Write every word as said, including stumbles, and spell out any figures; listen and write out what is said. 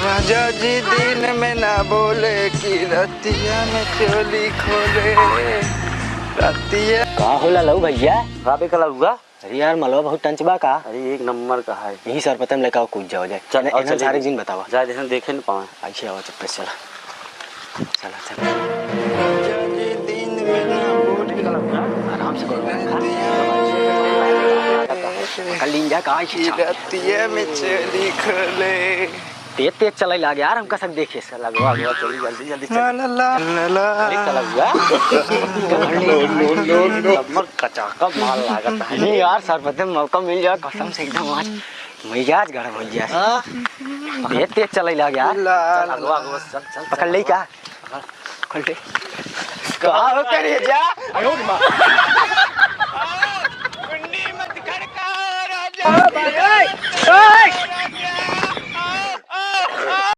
राजा जी दिन में ना बोले कि रतिया में चोली खोले। रतिया का होला लऊ भैया? का बे कलउआ? अरे यार, मलवा बहुत टंच बा का? अरे, एक नंबर का है। यही सर पता में लेकर कूद जाओ जाए। चल, ना, और इन्हन चलिए। सारे जिन बतावा। जा, जैसे देखे न पावे। ऐसे आवा, चुप्पे से चला। चला, चला। आराम से गोल गोल खा। पकड़ लीन जा, का ऐसे छाप। रतिया में चोली खोले। तेज तेज चलाई लागे यार, हमका सब देखे। चला, अगवा, अगवा, चली, जल्दी, जल्दी चली। ला, ला, ला, ला। अरे, चला हुआ। No, no, no, no। नंबर कचाका माल लागत है। नहीं यार, सर पता मौका मिल जाए, कसम से एकदम आज मिजाज गरम हो गया। हाँ? तेज तेज चलाई लागे यार। ला, चल, ला, अगवा, ला। अगवा, चल, चल, पकड़ चल, ले अगवा। क्या? पकड़ ले। का हो करे जा? आयो रे माँ। कुंडी मत खड़का राजा। ओए, ओए।